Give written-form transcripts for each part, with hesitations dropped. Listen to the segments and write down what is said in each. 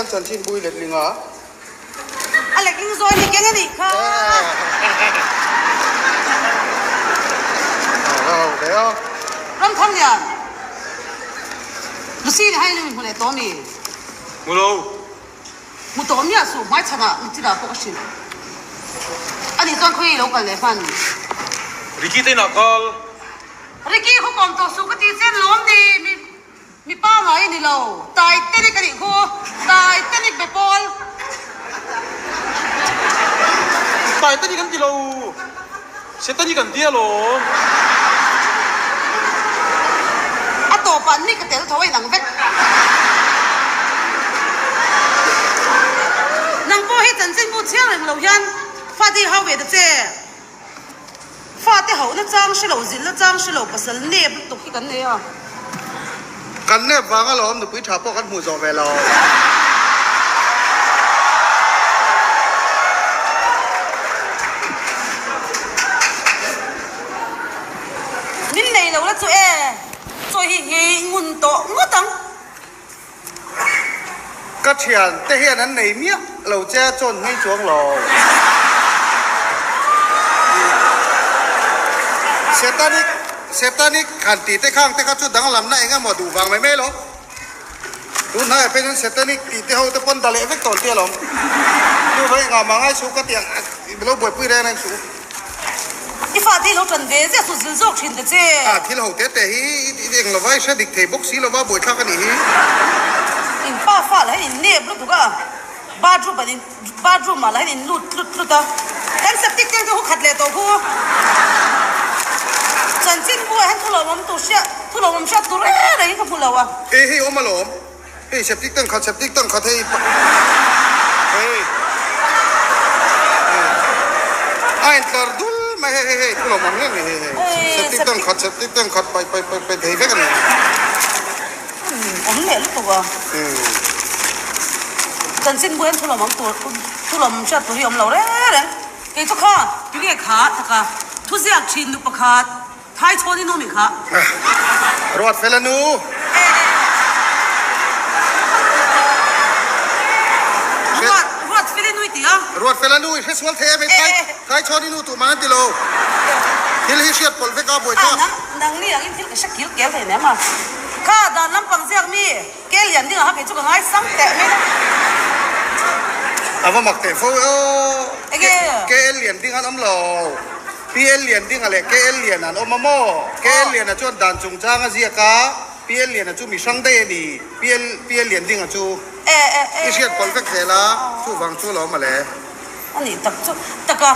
Kan chanchin bui letling a. A letling zawi ni keng a nih kha. Ramthang lian. Lucy nih hai nu hmu leh tawh mi? Hmu lo. Hmu tawh miah suh hmaichhanah michila pawh ka hrilh. Ani chuan khawi lo kal leh hman. Ricky te inah kal. Ricky khaw kawm tawh suh ka ti chen lawm ni. Mi mi pangai ni lo. Titanic a nih khu. Titanic be pawl. Titanic an ti lo. Setanic an ti alawm. A tawpah ni ka tel tho a inang vek. Nang pawh hi chanchinbu chhiar reng lo hian fate hi hau ve ta che. Fate hauhna chang hre lo, zilhna chang hre lo pasal nep lutuk hi kan nei a. Kan nep vang alawm nupui tha pawh kan hmuh zawh ve lo. Min nei lo la chu e, chawi hi nghei ngun tawh ngawt ang. Ka thian te hian an nei miah lo che chawn nghei chuang lo. Setanic Setanic han tih te khang te kha chu danglamna eng emaw duh vang mai mai lo. Tun hnaiah phei chuan Setanic tih te ho te pawn da leh vek tawh an ti alawm. Chu vai engah mah ngai suh ka ti ang lo buaipui reng reng suh. I fate hi lo tan ve zia chu zil zawk thin ta che. A thil ho te te hi i eng lova i hre dik thei bawk si lova buaithlak a nih hi. In pa fa lah hian in nep lutuk a, bathroom ah in bathroom ah lah hian in lut tlut tlut a, kan septic tank te hu khat leh tawh khu. Chanchin buai hian thulawmawm tur hriat thulawmawm hriat tur reng reng hi ka hmu lo a. Hei hei awm alawm. Hei septic tank khat septic tank khat hei hei a intlar dul mai hei hei hei thu lo mang reng ni hei hei septic tank khat septic tank khat pai pai pai pai thei vek a ni. Awm leh lutuk a. Chanchin bu hian thu lawm awm tur thu lawm hriat tur hi awm lo reng reng. Kei chu kha tunge kha taka thuziak thin nu pakhat Thai chhawn i nu mi kha. Ruat fel a nu. Ruat Ruat fel i nu i ti a. Ruat fel a nu i hre sual thei em hei Thai Thai chhawn i nu tuh man an ti lo. Thil hi hriat pawlh vek a buai thlak. Nang nang ni angin thil ka hre kil kel thei nem a. Kha dan lampang ziak mi ke lian ding ah kha kei chu ka ngai sang teh mai na. A va mak teh fo e aw. Enge? KL lian ding an awm lo. PL Liandinga leh KL Liana an awm a maw? KL Liana chuan dan chungchang a ziak a, PL Liana chu mi hrang daih a ni. PL PL Liandinga chu i hriat pawlh vek zel a, chuvang chu lo awm a le. A nih tak chu tak a,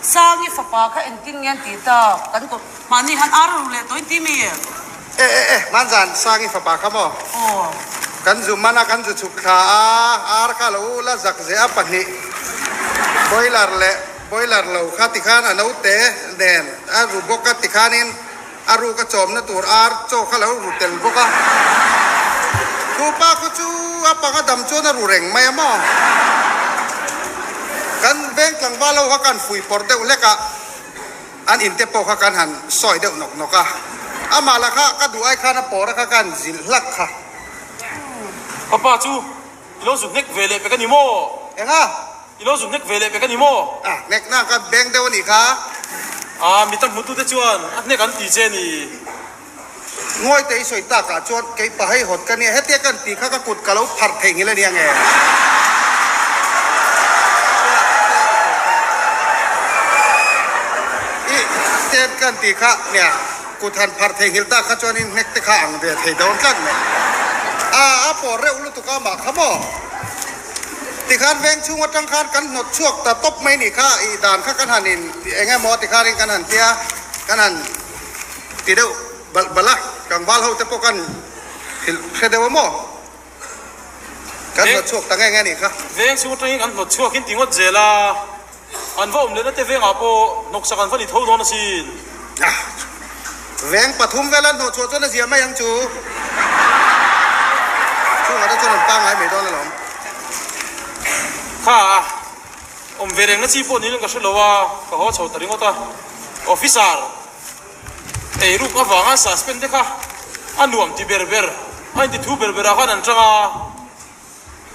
Sangi fapa kha engtin nge an tih tak? Kan kawp mahni han ar ru leh tawh in ti mi? E e e, hmanzan Sangi fapa kha maw? Aw. Kan zu man a, kan zu chhuk thla a, ar kha lo la zak zeh a pahnih, boiler leh Boiler lo kha tikhan a note nen a ru bawk a, tikhanin a ruk a chawmna tur ar chaw kha lo ru tel bawk a. Chu pa khaw chu a panga dam chuan a ru reng mai a maw? Kan veng tlangval ho kha kan fui pawrh deuh hlek a, an inte pawh kha kan han sawi deuh nawk nawk a. Amah lah kha ka duh ai khan a pawr a kha ka han zilh hlak kha. Ka pa chu I lo zu hnek ve leh pek a ni maw? Enga? I lo zu hnek ve leh pek a ni maw? A hnek na ka beng deuh a nih kha. A, mi tam hmutute chuan a hnek an ti che a ni. Ngawite i sawi takah chuan kei pa hei hawt ka nia, hetia kan tih kha ka kut ka lo pharh theih ngil a nia nge? I tet kan tih kha nia. Kut han pharh thei nghilh tak kha chuanin hnek te kha ang ve thei dawn tlat mai. A, a pawr reuh lutuk a mah kha maw? Tikhan veng chhung atang khan kan hnawt chhuak ta tawp mai nih kha, ih dan kha kan han in eng emaw tikhanin kan han tia, kan han ti deuh balh balh a, tlangval ho te pawh kan hrilh hre deuh a maw? Kan hnawt chhuak ta nge nge nih kha. Veng chhung atangin kan hnawt chhuak in ti ngawt zel a. An va awm lehna te vengah pawh hnawksak an va ni tho dawn asin. Veng pathum vela hnawh chhuah chuan a zia mai ang chu. Chungah te chuan an pangngai mai dawn alawm. Kha a awm ve rengna chi pawh niin ka hre lo a, ka haw chho ta ringawt a. Officer eiruk avanga suspend te kha a nuam ti ber ber, a inti thu ber berah khan an tang a.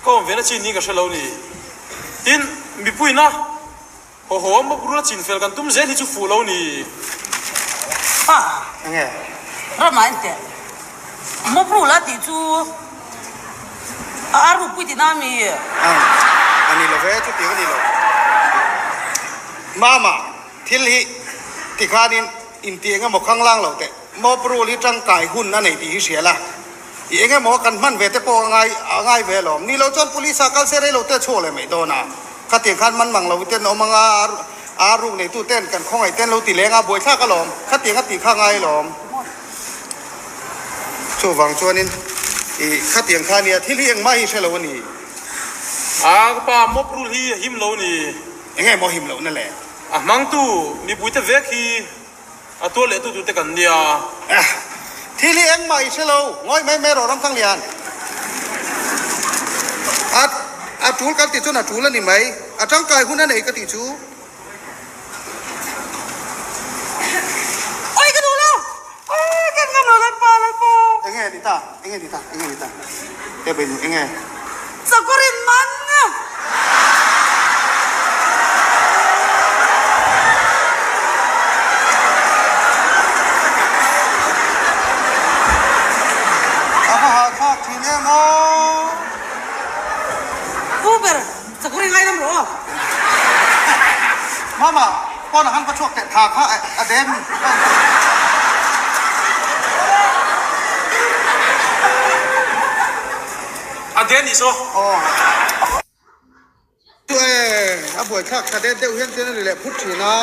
Ka. Ka awm ve na chin ni ka hre lo ni. Tin, mipuina haw haw a mawp rul a chin fel kan tum zel hi chu fuh lo ni. Pa, Enge? Rama en teh. Mawp rul a tih chu a ar rupui tihna a mi? Ang, a ni lo ve, chutiang a ni lo. Mama, thil hi tikhanin inti engemaw khanglang lo teh. Mawp rul hi tangkai hun a nei tih hi hria la. I eng emaw kan hman ve te pawh a ngai a ngai ve alawm. Ni lo chuan police ah kal se rei lo te chhuak leh mai dawn a. Khatiang khan man mang lo ten awm anga a ruk neitu ten kan khawngaih ten lo ti leng a buaithlak alawm. Khatiang a tih kha ngai alawm. Chuvang chuanin i khatiang kha nia thil hi engmah hi hre lo a ni. A ka pa mop rul hi a him lo a ni. Eng emaw him lohna le? A hmangtu mipuite vek hi A tuar leh tu tute kan nia. Thil hi engmah i hre lo, ngawi mai mai rawh Ramthanglian. A a tul kan tih chuan a tul a ni mai, a tangkai hun a nei ka tih chu. Oi ka duh lo, oi ka ngam lo Lalpa Lalpa. Enge ni ta, enge ni ta, enge ni ta, he beinu enge. Sakawrin man. A va hahthlak thin em aw. Pu ber, sakawrin ngai lam rawh aw. Mama, pawn a han va chhuak teh tha kha a den. A den nih saw. Aw. Chu e, a buaithlak tha det deuh hian chuan a ri leh phut thin a.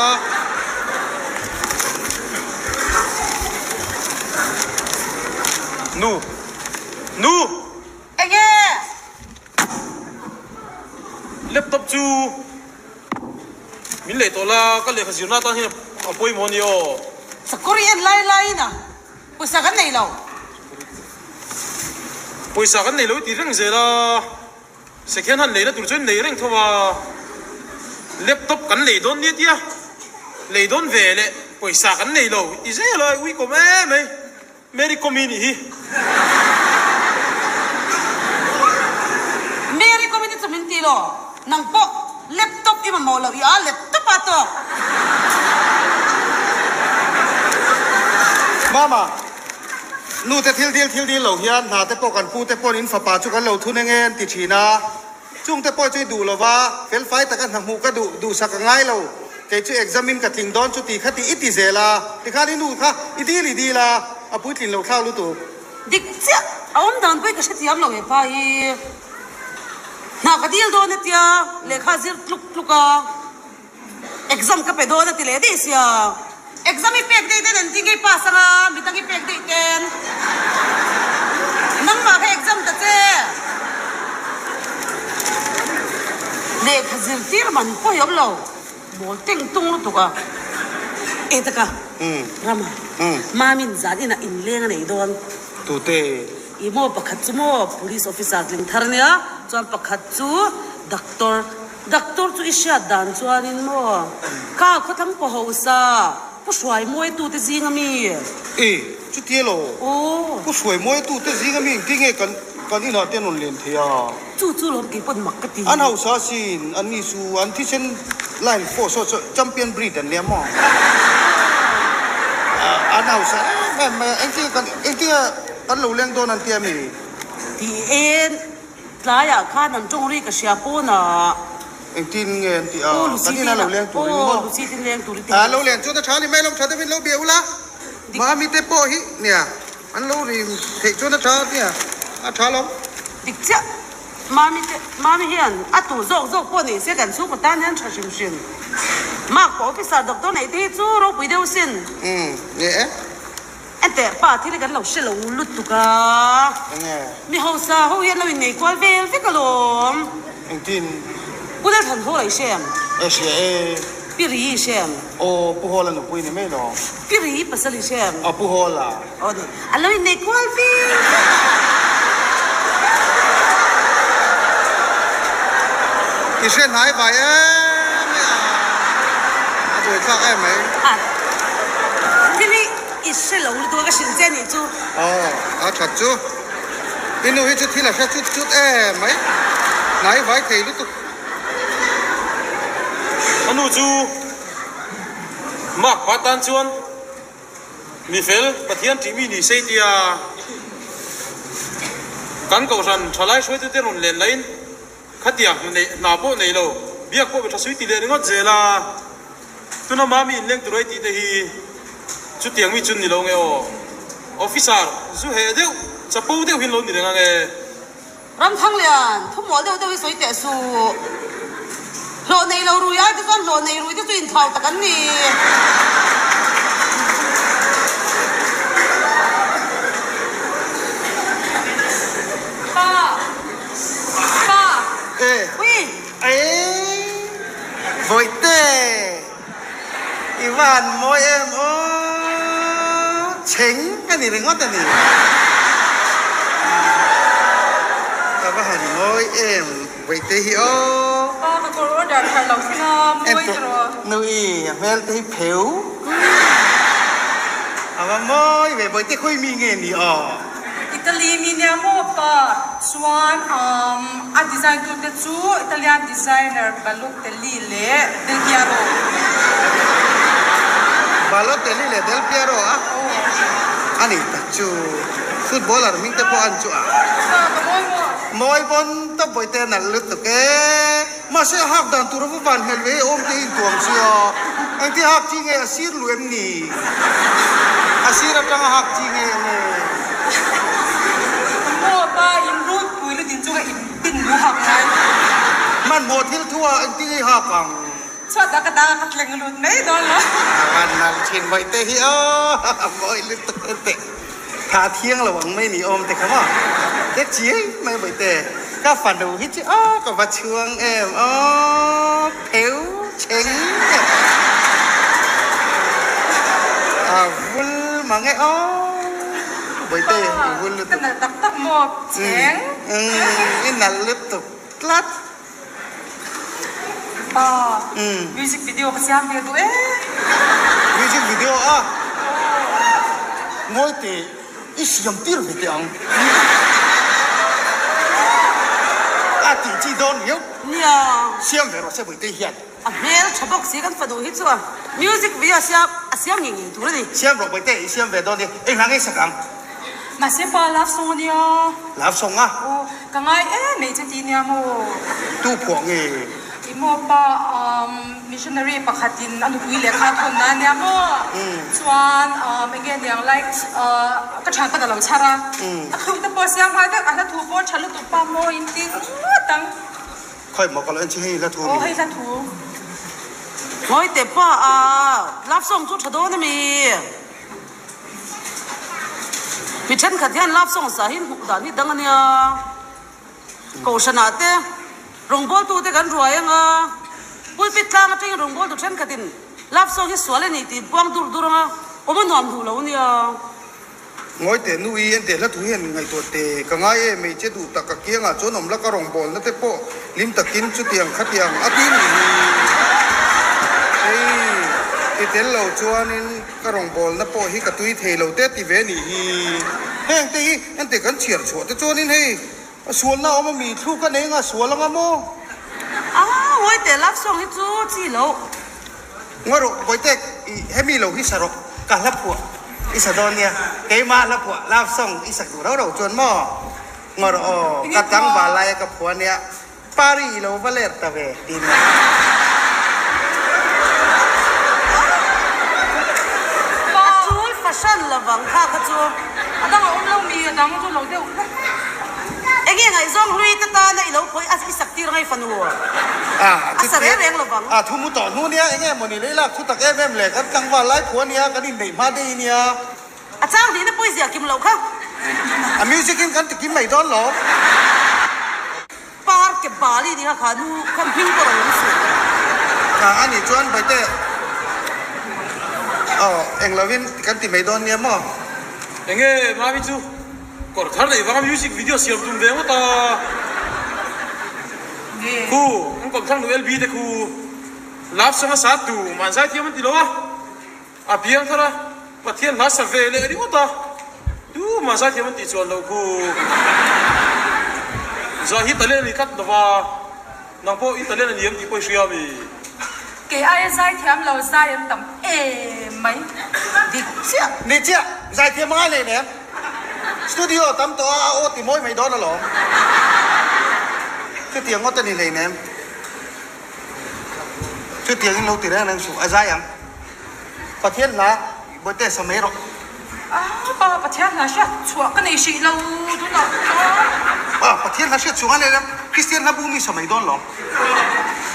Nu. Nu! Enge? Laptop chu min lei tawh la, ka lehkha zirna atan hian a pawimawh a ni aw. Sakawr i en lai laiin a. Pawisa kan nei lo. Pawisa kan nei lo i ti reng zel a, second hand leina tur chuan nei reng tho a, laptop kan lei dawn nia tia, lei dawn ve leh pawisa kan nei lo i ti zel a, ui kawm em mai, Mary Komi nih hi. Mary Komi te chu min ti lo, nang pawh laptop i mamawh loh i a laptop ah tawk. Mama, nu te thil dil thil dil lo hian hna te pawh kan pu te pawn in fapa chu kan lo thun eng e an ti thin a, chung te pawh chu i duh lo va, fel fai taka hna hmuh ka duh duhsak a ngai lo, kei chu exam in ka tling dawn chu ti kha ti i ti zel a, tikhan i nu kha i dil i dil a, a puitlin lo thlak lutuk. Dik chiah, a awm dan pawh i ka hrethiam lo hepa hi. Hna ka dil dawn a tia, lehkha zir tluk tluk a. Exam ka pe dawn a ti leh daih sia. Exam i pek daih ten engtin nge i pass anga midang i pek daih ten nangmah kha exam ta che. Lehkha zirtir man pawh hi awm lo mawl teng tung lutuk a. E taka Rama Mamin zan inah inleng a nei dawn. Tute. I maw pakhat chu maw police officer tling thar nia chuan pakhat chu doctor. Doctor chu i hriat dan chuanin maw? Ka khawthlang pawh hausa, Pu Hruaimawitu te zing ami? E, chuti elaw? Aw. Pu Hruaimawitu te zing ami engtin nge kan kan inah te an rawn len thei a? Chu chu lawm kei pawn mak ka ti. An hausa asin, an ni chu an thisen line force ho chu champion breed an nia maw? An hausa em em mai a, engtin nge kan engtin nge kan lo leng dawn an tia mi? Ti en. Tlaiah khan an tawng ri ka hria pawn a. Engtin nge an tih a? Kan ina lo leng turin maw? Aw Lucy tin leng turin. A lo leng chuan a tha ni mai lo, tha deuhin lo bia ula. Mami te pawh hi nia an lo ri theih chuan a tha nia, a tha lo. Dik chiah, Mami te, Mami hian a tu zawk zawk pawh nei se kan chhungkaw tan hian tha hrim hrim. Mark pawh officer doctor neih te hi chu ropui deuh sin. Umm, ni e. Enteh pa thil hi kan lo hre lo lutuk a. Enge? Mi hausa ho hi an lo innei kual vel vek alawm. Engtin? Pu Lalthan Hawla i hre em? E hria e. Pi Ri i hre em? Aw Pu Hawla nupui ni mai lo. Pi Ri pasal i hre em? Aw Pu Hawla. Aw ni. An lo innei kual vel vek. I hre hnai vai em e a. A buaithlak em mai. A. Thil hi. I hre lo lutuk a ka hrilh che anih chu. Aw, a that chu. I nu hi chu thil a hre chut chut em mai. Hnai vai thei lutuk. A nu chu Mark pa tan chuan mi fel Pathian ṭih mi ni se tia kan kohhran ṭhalai hruaitute rawn len lahin Khatiang hna neih hna pawh nei lo, biak pawh be tha sui ti leh ringawt zel a, tuna mami inleng tur ei tih te hi chutiang mi chu ni lo nge aw. Officer zu heh deuh, chapo deuh hin lo ni reng ange. Ramthanglian, thu mual deuh deuh hi sawi teh suh. Hlawh nei lo rui ai te chuan hlawh nei rui te chu inthau tak an ni. Pa! Pa! E! Ui! E! Bawihte! I va han mawi em aw! Chheng ka ni ringawt a ni. Ka va han mawi em Bawihte hi aw! Pa, ka kawr order thar lo thleng a, mawi Ente, tiraw? Nui, a hmel te hi pheu. A va mawi ve, Bawihte khawi mi nge ni aw? Italy mi nia maw pa chuan umm a design tu te chu Italian designer Balotelli leh Del Piero. Balotelli leh Del Piero a a ni tak chu footballer hming te pawh an chu a. Pa ka mawi maw? Mawi pawn tawp bawihte a nalh lutuk e. Mahse a hak dan tur a va van hmel ve awm te hi intuam sia. Engti hak chi nge a sir lu em ni? A sir atang a hak chi nge em e? Maw pa in rut pui lu din chunga in tin lu hak ngai. Hmanhmawh thil thu ah engti nge i hak ang? Chhuat ah ka dang a ka tleng lut mai dawn lo. A van nalh thin vaih te hi aw mawi lutuk e teh. Tha thiang lo ang mai ni awm te kha maw? Te chiai mai vaih te. Ka fanu hi chu aw ka va chhuang em aw pheu chheng em a vul mang e aw vaih te i vul lutuk. Ka nalh tak tak maw chheng. I nalh lutuk tlat. Pa, music video ka siam ve duh e. Music video a ngawi teh i siam tir ve teh ang. A tih chi dawn riau. Nia. Siam ve rawh se Buitei hian. A hmel tha bawk si kan fanu hi chu a music video siam a siam ngei ngei tur a ni. Siam rawh Buitei i siam ve dawn nia. Engah nge sak ang? Mahse pa love song a nia. Love song a? Aw, ka ngai em mai che ti nia maw? Tu phuah nge? I maw pa umm missionary pakhat in a nupui lehkha a thawn na nia maw? Chuan umm enge niang like ahh ka thian pawn a lo chhar a, a thluk te pawh a siam nghal vek, a hla thu pawh a tha lutuk pa maw in ti ngawt ang. Khawi maw ka lo en chi hei hla thu mi? Aw hei hla thu. Ngawi teh pa a love song chu tha dawn ami? Mi thenkhat hian love song sa hi hmuh dan hi dang a nia. Kohhranah te rawngbawltute kan ruai anga pulpit tlang atangin rawngbawltu thenkhatin love song hi sual a ni tih puang dur dur anga awm a nuam duh lo a nia. Ngawi teh nu i ente hla thu hian ngaihtuah teh ka ngai e hmeichhe duh tak ka kiangah chuan awm la ka rawngbawlna te pawh Hlim takin chutiang khatiang a ti ni hi. Hei, i tel lo chuanin ka rawngbawlna pawh hi ka tui thei lo te ti ve ni hi. Heng te hi ente kan chhiar chhuah te chuanin hei a sualna a awm a mi thluk a nei anga sual anga maw? A, ngawi teh love song hi chu chi loh. Ngawi rawh, Bawitek, i hemi lo hi sa rawh, ka hla phuah i sa dawn nia, keimah hla phuah love song i sak duh rau rau chuan maw? Ngawr aw, ka tlangval laia ka phua nia, Pari i lo va ler ta ve, ti nia. A chul fahran lovang kha kha chu. A dang a awm lo mi, a dang chu lo deuh hlek. Enge ngaihzawng hlui te tana i lo phawi a i sak tir ngai fanu. A sa reng reng lovang. A thu mu tawh hnu nia, enge mawni lei lak thu tak em em le, kan tlangval lai phua nia, kan inneih hma dei nia. A chang hlihna pawi ziah kim loh kha. A music in kan ti kim mai dawn lo. Par ke bali ni kha kha nu khan hming pawh rawn lam suh. Kha a nih chuan Baite aw eng lovin kan ti mai dawn nia maw. Enge Mami chu kawr thar neih vanga music video siam tum ve ngawt a. Khu an kawm thlang nu LB te khu love song a sa tu man zaithiam an ti lo a. A biang thar a, Pathian hla sa ve leh ringawt a, tu mah zaithiam an tih chuan loh khu. Zai hi talent a ni tlat lova, nang pawh i talent a ni em tih pawh i hria mi? Kei aia zai thiam lo zai an tam em mai. Dik chiah. Ni chiah, zai thiam a ngai leh nem. Studio a tam tawh a, a aw ti mawi mai dawn alawm. Chutiang ngawt a ni hleinem. Chutiang in lo ti reng reng suh, a zai ang. Pathian hla Bawihte sa mai rawh. Ah pa Pathian hla hriat chhuah ka nei hrih lo tunah chuan. Ah Pathian hla hriat chhuah a nei lo, Kristian hla bu mi sa mai dawn lo.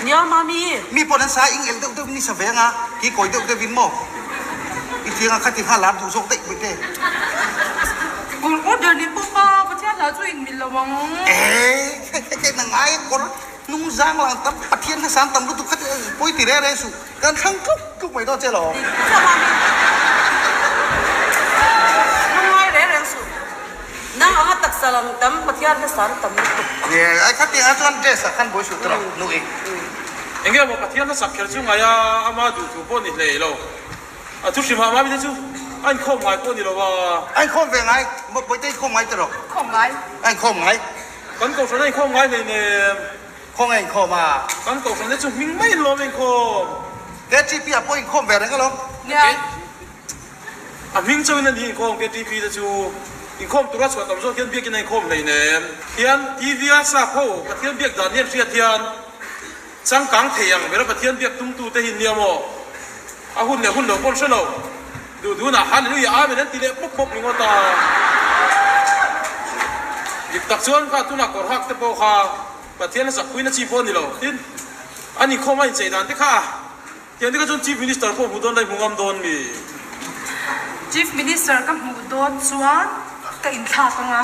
Nia mami. Mi pawh an sa ing el deuh deuh in i sa ve anga, ki kawi deuh deuh in maw i thiang a kha ti kha lar duh zawk daih Bawihte. Kawr order ni pawh pa Pathian hla chu in mil lo ang. Eh hei na ngai kawr hnung zang lang tam Pathian hla sang tam lutuk kha pawi ti reng reng suh. Kan thlang tluk tluk mai dawn che lo. Lungngai reng reng suh. Nang anga taksa lang tam Pathian hmasa an tam lutuk. Nge ai kha tih ah chuan dress ah khan buai suh tawh nu i. Enge maw Pathian hmasak kher chu ngai a, ama duh thu pawh ni hlei lo. A thu hrim ah mami te chu a inkhawm ngai pawh ni lo a. A inkhawm ve ngai, Bawihte inkhawm ngai tawh. Khawm ngai. A inkhawm ngai. Kan kohhran a inkhawm ngai hleinem. Khawngaih inkhawm a. Kan kohhran te chu hming mai in lawm inkhawm. KTP ah pawh inkhawm ve reng alawm. Nia. A hming chauhin a ni inkhawm KTP te chu inkhawm tura chhuah tam zawk hian biakin a inkhawm hleinem. Hian TV a sap ho Pathian biak dan hian hriat hian changkang thei ang bera Pathian biak tumtu te hi nia maw? A hun leh hun lo pawn hre lo. Duh duhna Hallelujah Amen an ti leh pawp pawp ringawt a. Dik tak chuan kha tunah kawr hak te pawh kha Pathian a chakpuina chi pawh a ni lo. Tin, a ni khawm a inchei dan te kha a. Tiang te kha chuan Chief Minister pawh hmuh dawn lai hmu ngam dawn mi? Chief Minister ka hmuh dawn chuan ka inthlak ang a,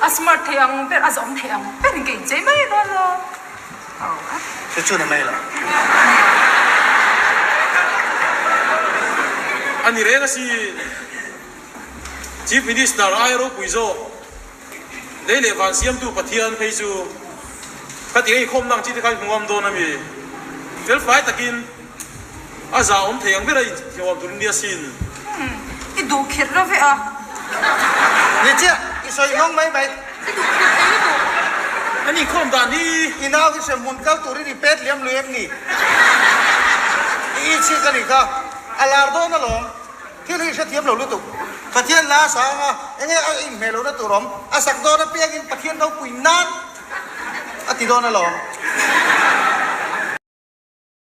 a smart thei ang ber, a zawm thei ang berin ka inchei mai dawn lo. Chu chu ni mai lo. A ni reng asin. Chief Minister ai ropui zawk. Lei leh van siamtu Pathian phei chu khati ei khawm nang chi te kha i hmu ngam dawn a mi? Felfai takin a za awm thei ang ber a inthiam tur nia sin. I duh khirh lo ve a. Ni chiah, i sawi nghawng mai mai. I duh khirh thei lutuk. A ni khawm dan hi. I nau hi hremhmun kal turin i pet liam lui em ni? I i chhik a nih kha. A lar dawn alawm. Thil hi hrethiam lo lutuk. Pathian hla a sa ang a, enge a inhmeh lohna tur awm? A sak dawn apiangin Pathian ropui nan a ti dawn alawm.